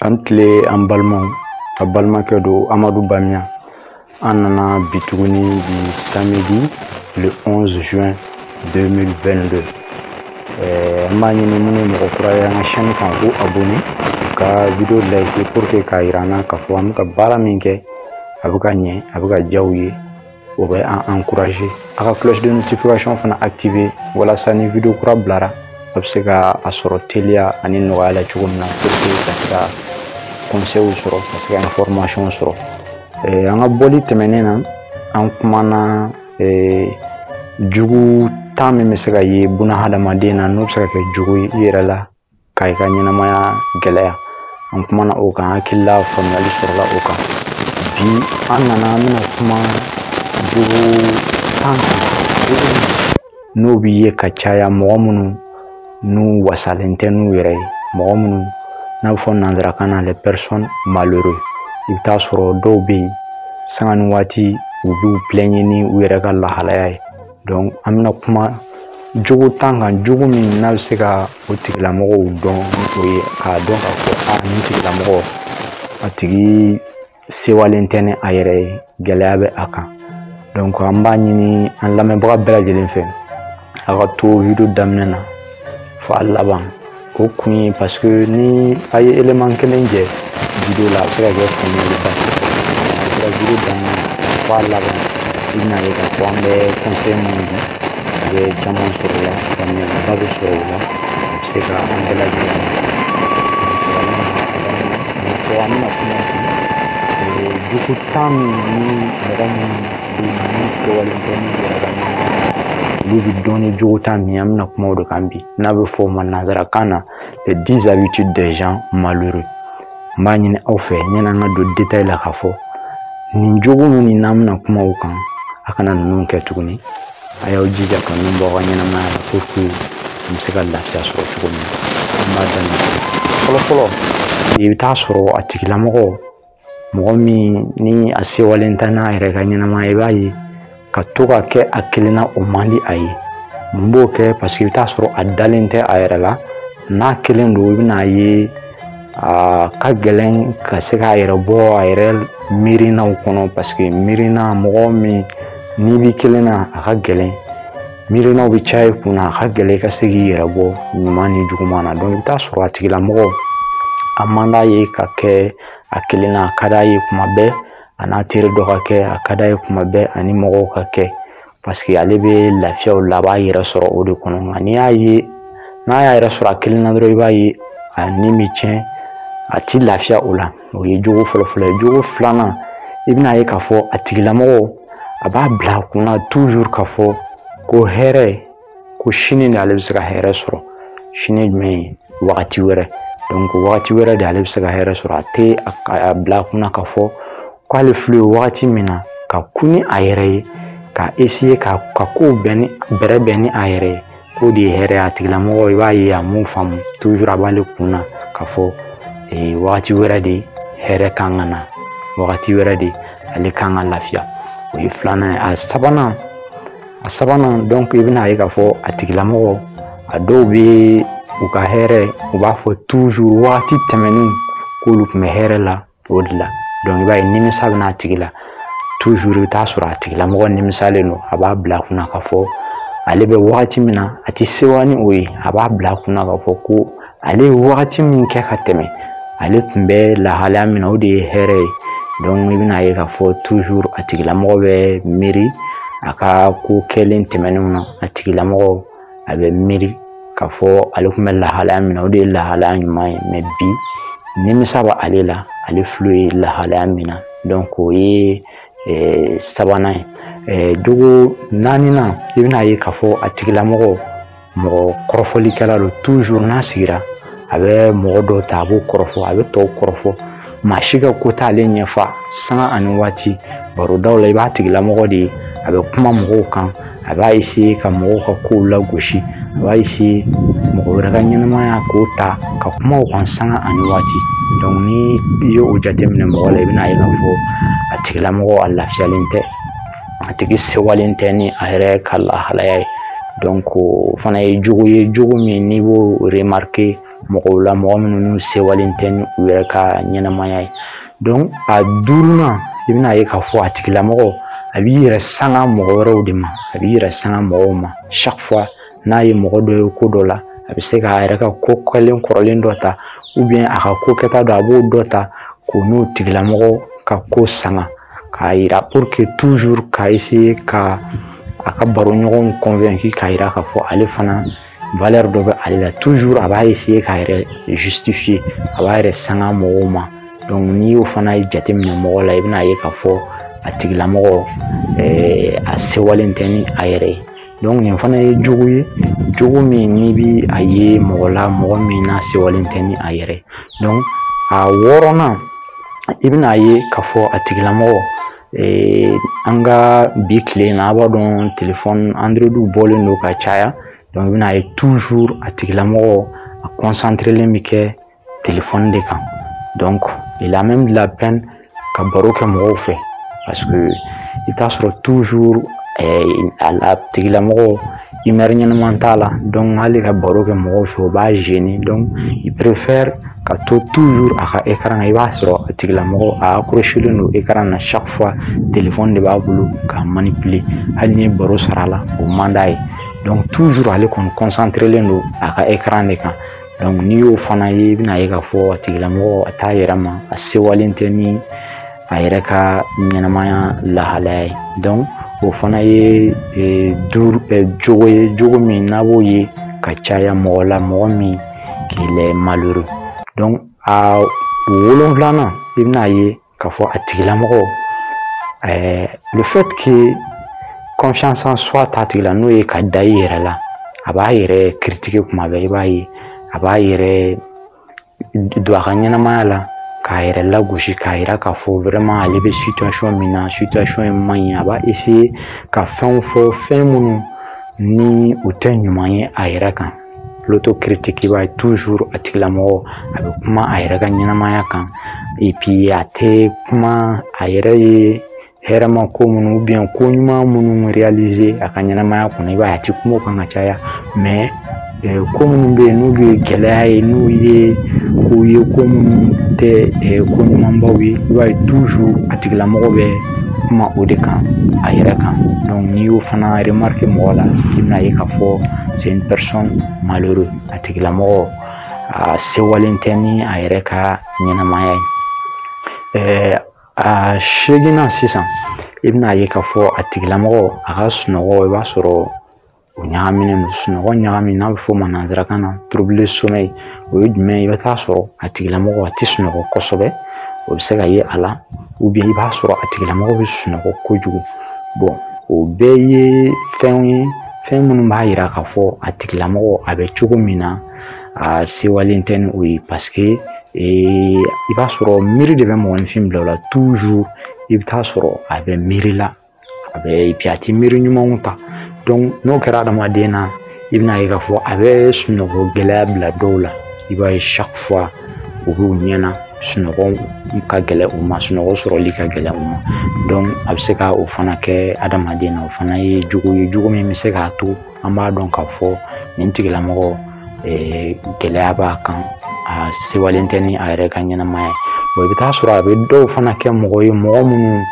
An tile an balimaw, a balimakɛ don Amadu Bamiya. An nana bi tuguni, bi samedi le 11 juin 2022. An b'a ɲini minnu ye mɔgɔ kura ye an ka chaîne kan, k'u abonné, ka vidéo like pour que k'a yira an na k'a fɔ an bɛ ka baara min kɛ, a bɛ ka ɲɛ, a bɛ ka diya u ye, o bɛ an encourager. A ka cloche de notification fana activer walasa ni vidéo kura bilara, a bɛ se ka a sɔrɔ teliya ani nɔgɔya la cogo min na, pour que ka se ka conseils sɔrɔ, ka se ka information sɔrɔ. An ka bɔli tɛmɛnen na, an kumana jugu 10 min bɛ se ka ye buna hadamaden na, n'o bɛ se ka kɛ jugu ye i yɛrɛ la ka i ka ɲɛnamaya gɛlɛya. An kumana o kan, hakilila faamuyali sɔrɔla o kan. Bi an nana, an bɛna kuma jogo 10 kan, jogo n'o bɛ ye ka caya mɔgɔ minnu n'u wasalen tɛ n'u yɛrɛ ye, mɔgɔ minnu n'a bɛ fɔ nanzarakan na les personnes malheureux. I bɛ taa sɔrɔ dɔw bɛ yen, sanga ni waati u b'u plaigner ni u yɛrɛ ka lahalaya ye. Donc an bɛna kuma jogo 10 kan, jogo min n'a bɛ se ka o tigilamɔgɔw dɔn ni o ye, k'a dɔn k'a fɔ a nin tigilamɔgɔ, a tigi sewalen tɛ ni a yɛrɛ ye, gɛlɛya bɛ a kan. Donc an b'a ɲini an lamɛnbaga bɛɛ lajɛlen fɛ, a ka to vidéo daminɛ na fo a laban. O kun ye parce que ni a ye élément kelen jɛ vidéo la, a bɛ se ka kɛ faamuyaliba tɛ. A kɛra vidéo daminɛ na fo a laban, i bɛna ye k'a fɔ an bɛ conseil minnu di, a bɛ caman sɔrɔ o la, faamuyaliba bɛ sɔrɔ o la, a bɛ se ka an bɛɛ lajɛlen. Fɔ an bɛna kuma bi jogo 10 min ni mɔgɔ minnu bɛ yen n'u kɛwalen tɛ n'u yɛrɛ ka ɲɛnamaya, olu bɛ dɔn ni jogo 10 min ye, an bɛna kuma o de kan bi, n'a bɛ fɔ o ma nanzarakan na les 10 habitudes des gens malheureux. N b'a ɲini aw fɛ, yanni an ka don détail la, k'a fɔ nin jogo minnu n'an bɛna kuma o kan, a kana ninnu kɛ tuguni. A y'aw jija ka ninnu bɔ aw ka ɲɛnamaya la pour que an bɛ se ka lafiya sɔrɔ cogo min na. An b'a daminɛ fɔlɔ fɔlɔ. I bɛ taa sɔrɔ a tigilamɔgɔ, mɔgɔ min ni a sewalen tɛ n'a yɛrɛ ka ɲɛnamaya, i b'a ye ka to ka kɛ a kelen na, o man di a ye. Mun b'o kɛ? Parce que i bɛ taa sɔrɔ a dalen tɛ a yɛrɛ la. N'a kelen don, i bɛna ye a ka gɛlɛn ka se k'a yɛrɛ bɔ a yɛrɛ miirinaw kɔnɔ, parce que miirina, mɔgɔ min n'i b'i kelen na, a ka gɛlɛn, miirinaw bɛ caya i kunna, a ka gɛlɛn i ka se k'i yɛrɛ bɔ ɲuman ni juguman na. Donc i bɛ taa sɔrɔ a tigilamɔgɔ, a man d'a ye ka kɛ a kelen na. A ka d'a ye kuma bɛɛ a n'a teri dɔ ka kɛ, a ka d'a ye kuma bɛɛ ani mɔgɔw ka kɛ, parce que ale bɛ lafiya o la, a b'a yɛrɛ sɔrɔ o de kɔnɔ. Nka n'i y'a ye n'a y'a yɛrɛ sɔrɔ a kelen na dɔrɔn, i b'a ye a ni bɛ tiɲɛ, a ti lafiya o la. O ye jogo fɔlɔ-fɔlɔ ye. Jogo filanan, i bɛna ye k'a fɔ a tigilamɔgɔ, a b'a bila a kunna toujours k'a fɔ ko hɛrɛ, ko sini de ale bɛ se ka hɛrɛ sɔrɔ. Sini jumɛn ye? Wagati wɛrɛ. Donc wagati wɛrɛ de ale bɛ se ka hɛrɛ sɔrɔ. A tɛ a bila a kunna k'a fɔ k'ale filɛ wagati min na, ka kun ni a yɛrɛ ye, ka essayer ka kow bɛn ni bɛrɛ bɛn ni a yɛrɛ ye, k'o de ye hɛrɛ ye. A tigilamɔgɔ, i b'a ye a m'o faamu. Toujours a b'ale kun na k'a fɔ wagati wɛrɛ de hɛrɛ kan ka na, wagati wɛrɛ de ale kan ka lafiya. O ye filanan ye. A sabanan, donc i bɛna ye k'a fɔ a tigilamɔgɔ, a dɔw bɛ u ka hɛrɛ, u b'a fɔ toujours wagati tɛmɛnen k'olu tun bɛ hɛrɛ la o de la. Donc i b'a ye nimisa bɛ n'a tigi la toujours. I bɛ taa sɔrɔ a tigilamɔgɔ nimisalen don. A b'a bila a kunna k'a fɔ ale bɛ wagati min na, a tɛ sewa ni o ye. A b'a bila a kunna k'a fɔ ko ale ye wagati min kɛ ka tɛmɛ, ale tun bɛ lahalaya min na, o de ye hɛrɛ ye. Donc i bɛna ye k'a fɔ toujours a tigilamɔgɔ bɛ miiri a ka ko kɛlen tɛmɛnenw na. A tigilamɔgɔ, a bɛ miiri k'a fɔ ale tun bɛ lahalaya min na, o de ye lahalaya ɲuman ye, mais bi nimisa bɛ ale la, ale filɛ ye lahalaya min na. Donc o ye sabanan ye. Jogo naaninan, i bɛna ye k'a fɔ a tigilamɔgɔ, mɔgɔ kɔrɔfɔlikɛla don. Toujours n'a sigira, a bɛ mɔgɔ dɔw ta, a b'o kɔrɔfɔ, a bɛ tɔw kɔrɔfɔ, maa si ka ko t'ale ɲɛfa. Sanga ani waati, barodaw la, i b'a tigilamɔgɔ de ye, a bɛ kuma mɔgɔw kan, a b'a essayer ka mɔgɔw ka kow lagosi, a b'a essayer mɔgɔ wɛrɛ ka ɲɛnamaya k'o ta ka kuma o kan sanga ani waati. Donc ni i ye o jateminɛ mɔgɔ la, i bɛna ye k'a fɔ a tigilamɔgɔ, a lafiyalen tɛ, a tigi sewalen tɛ ni a yɛrɛ ka lahalaya ye. Donc o fana ye jogo ye, jogo min n'i b'o remarquer. mɔgɔw la, mɔgɔ minnu n'u sewalen tɛ ni u yɛrɛ ka ɲɛnamaya ye. Donc a duurunan, i bɛna ye k'a fɔ a tigilamɔgɔ a b'i yɛrɛ sanga mɔgɔ wɛrɛw de ma, a b'i yɛrɛ sanga mɔgɔw ma. Chaque fois n'a ye mɔgɔ dɔ ye ko dɔ la, a bɛ se k'a yɛrɛ ka ko kɛlen kɔrɔlen dɔ ta, ou bien a ka ko kɛta dɔ, a b'o dɔ ta k'o n'o tigilamɔgɔ ka ko sanga k'a yira, pour que toujours ka essayer ka a ka baroɲɔgɔnw convaincre, k'a yira k'a fɔ ale fana valeur dɔ bɛ ale la. Toujours a b'a essayer k'a yɛrɛ justifier, a b'a yɛrɛ sanga mɔgɔw ma. Donc n'i y'o fana jateminɛ mɔgɔ la, i bɛna ye k'a fɔ a tigilamɔgɔ a sewalen tɛ ni a yɛrɛ ye. Donc nin fana ye jogo ye, jogo min n'i bi a ye mɔgɔ la, mɔgɔ min n'a sewalen tɛ ni a yɛrɛ ye. Donc a wɔɔrɔnan, i bɛna ye k'a fɔ a tigilamɔgɔ, an ka bi tile in na, a b'a dɔn téléphone Android bɔlen don ka caya. Donc i bɛna ye toujours a tigilamɔgɔ a concentrelen bɛ kɛ téléphone de kan. Donc il a même de la peine ka baro kɛ mɔgɔw fɛ, parce que i t'a sɔrɔ toujours a tigilamɔgɔ humeur ɲɛnama t'a la. Donc hali ka baro kɛ mɔgɔw fɛ, o b'a gêner. Donc il préfère ka to toujours a ka écran kan. I b'a sɔrɔ a tigilamɔgɔ a accrochelen don écran na, chaque fois téléphone de b'a bolo k'a manipuler. Hali ni ye baro sara la, o man d'a ye. Donc toujours ale kɔni concentrelen don a ka écran de kan. Donc n'i y'o fana ye, i bɛna ye k'a fɔ a tigilamɔgɔ a t'a yɛrɛ ma, a sewalen tɛ ni a yɛrɛ ka ɲɛnamaya lahalaya ye. Donc o fana ye duuru jogo ye, jogo min n'a b'o ye ka caya mɔgɔ la, mɔgɔ min qu'il est malheureux. Donc a wolonfilanan, i bɛna ye k'a fɔ a tigilamɔgɔ, le fait que confiance en soi t'a tigi la, n'o ye ka da i yɛrɛ la, a b'a yɛrɛ critiquer kuma bɛɛ. I b'a ye a b'a yɛrɛ don a ka ɲɛnamaya la k'a yɛrɛ lagosi, k'a yira k'a fɔ vraiment ale bɛ situation min na, situation in man ɲi. A b'a essayer ka fɛnw fɔ, fɛn minnu ni u tɛ ɲuman ye a yɛrɛ kan. L'autocritique, i b'a ye toujours a tigilamɔgɔ a bɛ kuma a yɛrɛ ka ɲɛnamaya kan, et puis a tɛ kuma a yɛrɛ ye hɛrɛma ko minnu ou bien ko ɲuman minnu réaliser a ka ɲɛnamaya kɔnɔ, i b'a ye a tɛ kuma o kan ka caya. Mais ko minnu bɛ yen n'olu ye gɛlɛya ye, n'u ye kow ye, ko minnu tɛ ko ɲumanbaw ye, i b'a ye toujours a tigilamɔgɔ bɛ kuma o de kan a yɛrɛ kan. Donc n'i y'o fana remarquer mɔgɔ la, i bɛna ye k'a fɔ c'est une personne malheureuse, a tigilamɔgɔ a sewalen tɛ ni a yɛrɛ ka ɲɛnamaya ye. A seeginnan sisan, i bɛna ye k'a fɔ a tigilamɔgɔ a ka sunɔgɔ, i b'a sɔrɔ o ɲagaminen don. Sunɔgɔ ɲagami, n'a bɛ f'o ma nanzarakan na trouble sommeil, o ye jumɛn ye? I bɛ taa sɔrɔ a tigilamɔgɔ a tɛ sunɔgɔ kosɛbɛ, o bɛ se ka ye a la, ou bien i b'a sɔrɔ a tigilamɔgɔ bɛ sunɔgɔ kojugu. Bon, o bɛɛ ye fɛnw ye, fɛn minnu b'a yira k'a fɔ a tigilamɔgɔ a bɛ cogo min na, a sewalen tɛ ni o ye, parce que i b'a sɔrɔ miiri de bɛ mɔgɔninfin bila o la. Toujours i bɛ taa sɔrɔ a bɛ miiri la, a bɛ, et puis a tɛ miiri ɲumanw ta. Donc n'o kɛra adamaden na, i bɛna ye k'a fɔ a bɛ sunɔgɔ gɛlɛya bila dɔw la. I b'a ye chaque fois u b'u ɲɛna, sunɔgɔ ka gɛlɛn u ma, sunɔgɔ sɔrɔli ka gɛlɛn u ma. Donc a bɛ se ka o fana kɛ adamaden na. O fana ye jogo ye, jogo min bɛ se k'a to an b'a dɔn k'a fɔ nin tigilamɔgɔ gɛlɛya b'a kan, a sewalen tɛ ni a yɛrɛ ka ɲɛnamaya ye. Bon, i bɛ taa sɔrɔ a bɛ dɔw fana kɛ mɔgɔ ye, mɔgɔ minnu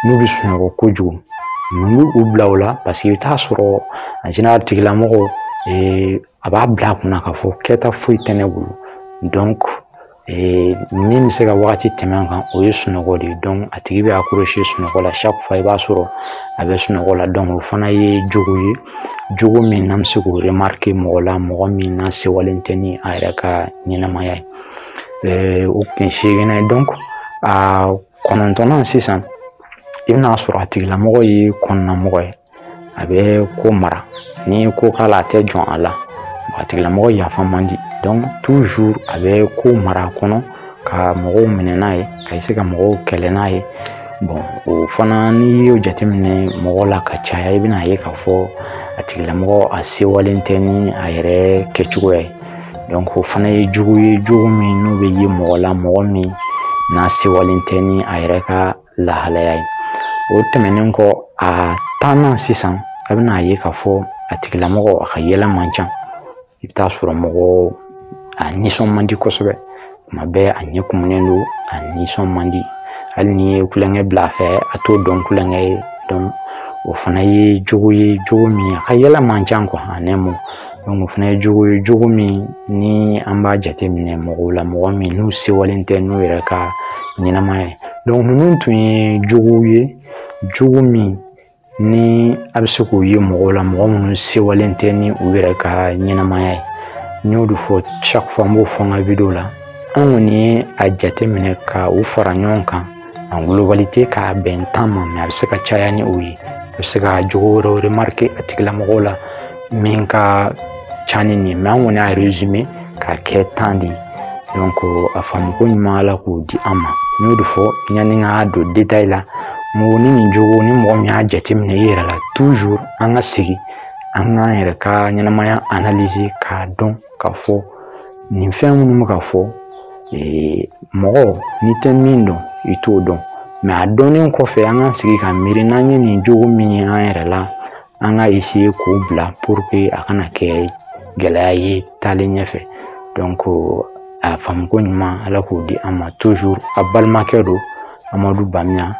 n'u bɛ sunɔgɔ kojugu. Mun b'u u bila o la? Parce que i bɛ taa sɔrɔ en général tigilamɔgɔ a b'a bila a kunna k'a fɔ kɛta foyi tɛ ne bolo. Donc min bɛ se ka wagati tɛmɛ kan, o ye sunɔgɔ de ye. Donc a tigi bɛ accrocher sunɔgɔ la, chaque fois i b'a sɔrɔ a bɛ sunɔgɔ la. Donc o fana ye jogo ye, jogo min n'an bɛ se k'o remarquer mɔgɔ la, mɔgɔ min n'a sewalen tɛ ni a yɛrɛ ka ɲɛnamaya ye. O kun ye seeginnan ye. Donc a kɔnɔntɔnnan sisan, i bɛna sɔrɔ a tigilamɔgɔ ye kɔnɔnamɔgɔ ye, a bɛ ko mara, n'i ye ko k'a la, a tɛ jɔn a la, a tigilamɔgɔ yafa man di. Donc toujours a bɛ ko mara a kɔnɔ ka mɔgɔw minɛ n'a ye, ka se ka mɔgɔw kɛlɛ n'a ye. Bon, o fana n'i y'o jateminɛ mɔgɔ la ka caya, i bɛna ye k'a fɔ a tigilamɔgɔ a sewalen tɛ ni a yɛrɛ kɛcogoya ye. Donc o fana ye jogo ye, jogo min n'o bɛ ye mɔgɔ la, mɔgɔ min n'a sewalen tɛ ni a yɛrɛ ka lahalaya ye. O tɛmɛnen kɔ, a tannan sisan, a bɛna ye k'a fɔ a tigilamɔgɔ a ka yɛlɛ man ca. I bɛ taa sɔrɔ mɔgɔ A nisɔn man di kosɛbɛ, tuma bɛɛ a ɲɛ kumunen don, a nisɔn man di. Hali n'i ye kulonkɛ bila a fɛ, a t'o dɔn kulonkɛ ye. Donc o fana ye jogo ye, jogo min a ka yɛlɛ man ca quoi, en un mot. Donc o fana ye jogo ye, jogo min ni an b'a jateminɛ mɔgɔw la, mɔgɔ min n'u sewalen tɛ n'u yɛrɛ ka ɲɛnamaya ye. Donc ninnu tun ye jogow ye, jogo min ni a bɛ se k'o ye mɔgɔw la, mɔgɔ minnu sewalen tɛ ni u yɛrɛ ka ɲɛnamaya ye. N y'o de fɔ chaque fois, n b'o fɔ n ka vidéo la. An kɔni ye a jateminɛ ka u fara ɲɔgɔn kan en globalité k'a bɛn 10 ma, mais a bɛ se ka caya ni o ye. A bɛ se ka jogo wɛrɛw remarquer a tigilamɔgɔw la min ka ca ni nin ye, mais an kɔni y'a résumé k'a kɛ 10 de ye. Donc a faamuko ɲuman, Ala k'o di an ma. N y'o de fɔ yanni n ka don détail la, n ko ni nin jogo ni mɔgɔ min y'a jateminɛ i yɛrɛ la, toujours an ka segin an k'an yɛrɛ ka ɲɛnamaya analyser k'a dɔn k'a fɔ nin fɛn minnu bɛ ka fɔ. Mɔgɔ n'i tɛ min dɔn, i t'o dɔn, mais a dɔnnen kɔfɛ, an k'an sigi ka miiri n'an ye nin jogo min ye an yɛrɛ la, an ka essayer k'o bila pour que a kana kɛ gɛlɛya ye taalen ɲɛfɛ. Donc a faamuko ɲuman, Ala k'o di an ma. Toujours a balimakɛ don, Amadu Bamiya.